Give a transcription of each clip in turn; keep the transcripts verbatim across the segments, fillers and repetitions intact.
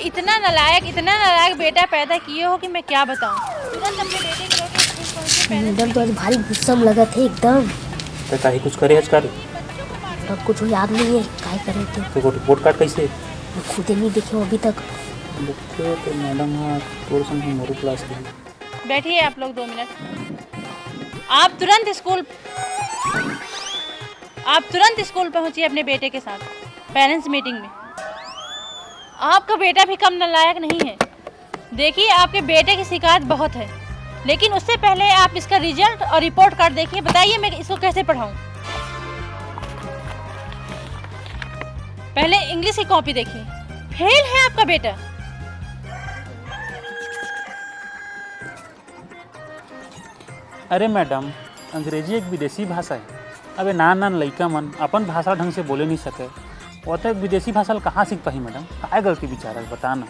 इतना नालायक, इतना नालायक बेटा पैदा किए हो कि मैं क्या बताऊं। तुरंत अपने बेटे को लेकर स्कूल पहुंचे, parents मैडम तो आज भारी गुस्सा में लगा थे एकदम। तो काहे कुछ करे आज कार्य? अब कुछ याद नहीं है, काय करे थे। तो वो रिपोर्ट कार्ड कैसे? मैं खुदे नहीं देखे हूँ अभी तक। देखो तो मैडम, हाँ, थोड़ा सा मोरू क्लास की। बैठिए आप लोग दो मिनट। आप तुरंत स्कूल, आप तुरंत स्कूल पहुंचिए अपने बेटे के साथ पेरेंट्स मीटिंग में। आपका बेटा भी कम नालायक नहीं है। देखिए, आपके बेटे की शिकायत बहुत है, लेकिन उससे पहले आप इसका रिजल्ट और रिपोर्ट कार्ड देखिए। बताइए, मैं इसको कैसे पढ़ाऊं? पहले इंग्लिश की कॉपी देखिए, फेल है आपका बेटा। अरे मैडम, अंग्रेजी एक विदेशी भाषा है। अबे नान नान लइका मन अपन भाषा ढंग से बोले नहीं सके, वो तो एक विदेशी भाषा ल कहाँ सीख पाही मैडम? काय गलती बिचारा है, बता ना।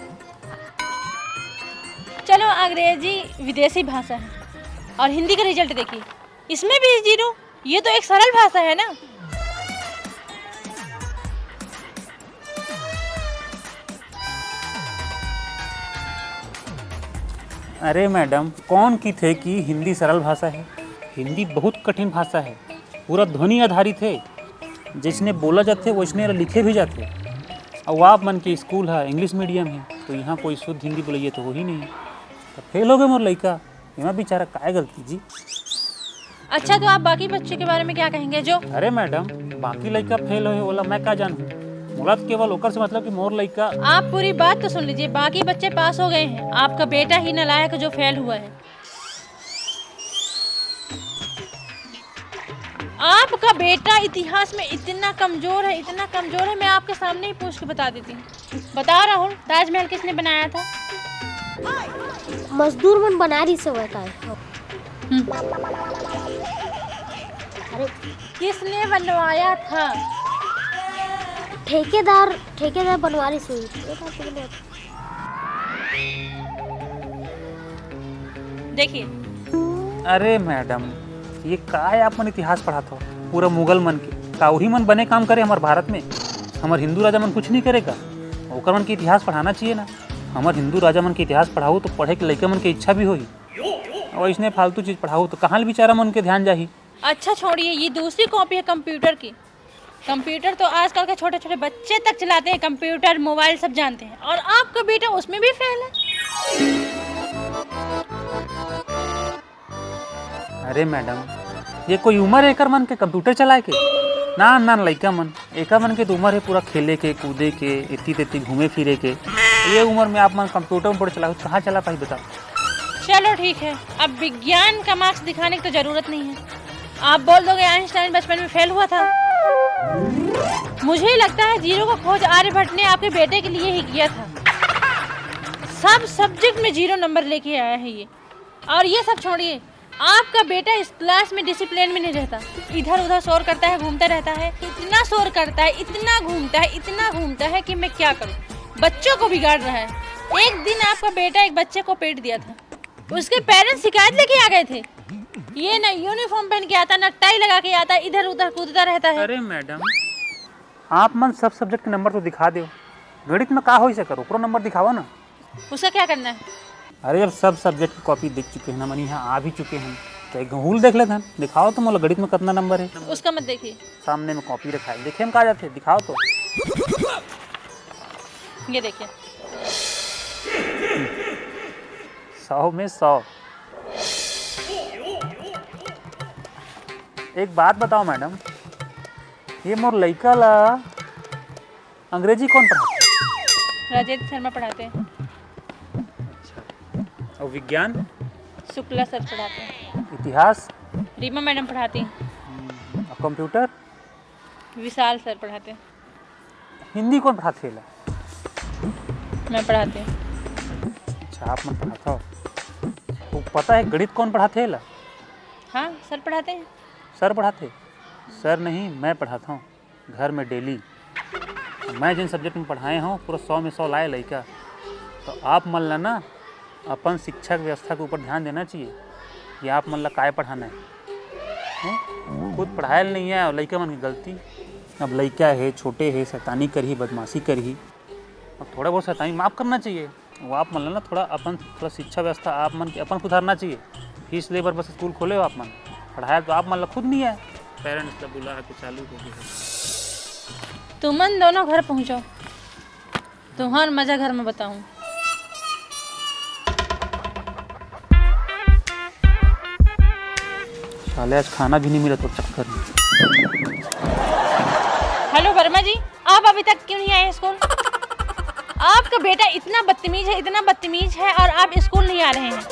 चलो, अंग्रेजी विदेशी भाषा है और हिंदी का रिजल्ट देखिए, इसमें भी जीरो। ये तो एक सरल भाषा है ना। अरे मैडम, कौन किथे कि हिंदी सरल भाषा है? हिंदी बहुत कठिन भाषा है, पूरा ध्वनि आधारित है। जैसने बोला जाथे, वैसने लिखे भी जाथे। अउ आप मन के स्कूल है, इंग्लिश मीडियम है, तो यहाँ कोई शुद्ध हिंदी बोलइया तो हो ही नहीं। तो फेल हो गए मोर लइका, एमा बिचारा काय गलती जी? अच्छा, तो आप बाकी बच्चों के बारे में क्या कहेंगे जो अरे मैडम, बाकी लइका फेल होए, ओला मैं का जानहूँ? मोला तो केवल ओकर से मतलब कि मोर लइका आप पूरी बात तो सुन लीजिए, बाकी बच्चे पास हो गए हैं, आपका बेटा ही नालायक जो फेल हुआ है। आपका बेटा इतिहास में इतना कमजोर है, इतना कमजोर है, मैं आपके सामने ही पूछ के बता देती हूँ। बताओ राहुल, ताजमहल किसने बनाया था? मजदूर मन बना रही से, वह का है। हम्म। अरे, किसने बनवाया था? ठेकेदार, ठेकेदार बनवा रही से। देखिए। अरे मैडम, ये काय आप मन इतिहास पढ़ात हो? पूरा मुगल मन के, का उही मन बने काम करे हमर भारत में? हमर हिंदू राजा मन कुछ नहीं करेगा? ओकर मन के इतिहास पढ़ाना चाहिए ना। हमर हिंदू राजा मन के इतिहास पढ़ाऊ तो पढ़े के लइका मन के इच्छा भी होही। और इसने फालतू चीज पढ़ाऊ तो कहाँ ले बेचारा मन के ध्यान जाही? अच्छा छोड़िए, ये दूसरी कॉपी है कंप्यूटर की। कंप्यूटर तो आजकल के छोटे छोटे बच्चे तक चलाते हैं, कंप्यूटर, मोबाइल सब जानते हैं, और आपका बेटा उसमें भी फेल है। अरे मैडम, ये कोई उम्र है एकर मन के कंप्यूटर चलाए के? नान नान लइका मन, एकर मन के तो उम्र है पूरा खेले के, कूदे के, इतनी तेती घूमे फिरे के। ये उम्र में आप मन कंप्यूटर उम्प्यूटर चलाओ, कहाँ चला पाई बताओ? चलो ठीक है, अब विज्ञान का मार्क्स दिखाने की तो जरूरत नहीं है। आप बोल दोगे आइंस्टाइन बचपन में फेल हुआ था। मुझे लगता है जीरो का खोज आर्यभट्ट ने आपके बेटे के लिए ही किया था। सब सब्जेक्ट में जीरो नंबर लेके आया है ये। और ये सब छोड़िए, आपका बेटा इस क्लास में डिसिप्लिन में नहीं रहता, इधर उधर शोर करता है, घूमता रहता है, इतना शोर करता है, इतना घूमता है, इतना घूमता है कि मैं क्या करूं। बच्चों को बिगाड़ रहा है। एक दिन आपका बेटा एक बच्चे को पेट दिया था, उसके पेरेंट्स शिकायत लेके आ गए थे। ये ना यूनिफॉर्म पहन के आता, ना टाई लगा के आता, इधर उधर कूदता रहता है। अरे मैडम, आप मन सब सब्जेक्ट के नंबर तो दिखा दो, गणित में का होइस एकर, ओकरो नंबर दिखावा ना। उसका क्या करना है? अरे, जब सब सब्जेक्ट की कॉपी देख चुके हैं ना मन, यहाँ आ भी चुके हैं, तो एक घूल देख लेते हैं। दिखाओ तो मोला गणित में कितना नंबर है। उसका मत देखिए। सामने में कॉपी रखा है, देखे हम कहा जाते हैं, दिखाओ तो। ये देखिए। सौ में सौ। एक बात बताओ मैडम, ये मोर लइका ला अंग्रेजी कौन पढ़ाते? राजेंद्र शर्मा पढ़ाते हैं। अच्छा। और विज्ञान? शुक्ला सर पढ़ाते हैं। इतिहास? रीमा मैडम पढ़ाती हैं। हम्म, और कंप्यूटर? विशाल सर पढ़ाते हैं। हिंदी कौन पढ़ाते ला? मैं पढ़ाती हूँ। अच्छा, आप मन पढ़ाता हो। तो पता है गणित कौन पढ़ाते ला? हाँ, सर पढ़ाते हैं। सर पढ़ाते? सर नहीं, मैं पढ़ाता हूँ। घर में डेली। मैं जिन सब्जेक्ट में पढ़ाए हूँ, पूरा सौ में सौ लाए लइका। तो आप मन ला ना अपन शिक्षा व्यवस्था के ऊपर ध्यान देना चाहिए कि आप मन ला काय पढ़ाना है। हैं? खुद पढ़ाए ल नहीं आए और लइका मन की गलती। अब लइका है, छोटे है, शैतानी करही, बदमाशी करही। थोड़ा बहुत शैतानी माफ करना चाहिए। वो आप मन ला ना थोड़ा अपन, थोड़ा शिक्षा व्यवस्था आप मन के अपन सुधारना चाहिए। फीस ले बर बस स्कूल खोले हो आप मन, पढ़ाया तो आप मन ला खुद नहीं है। पेरेंट्स ला बुला के चालू हो गए। तुमन दोनों घर पहुँचो, तुम्हार मजा घर में बताऊँ। साले आज खाना भी नहीं मिला तो चक्कर में। हेलो वर्मा जी, आप अभी तक क्यों नहीं आए स्कूल? आपका बेटा इतना बदतमीज है, इतना बदतमीज है, और आप स्कूल नहीं आ रहे हैं।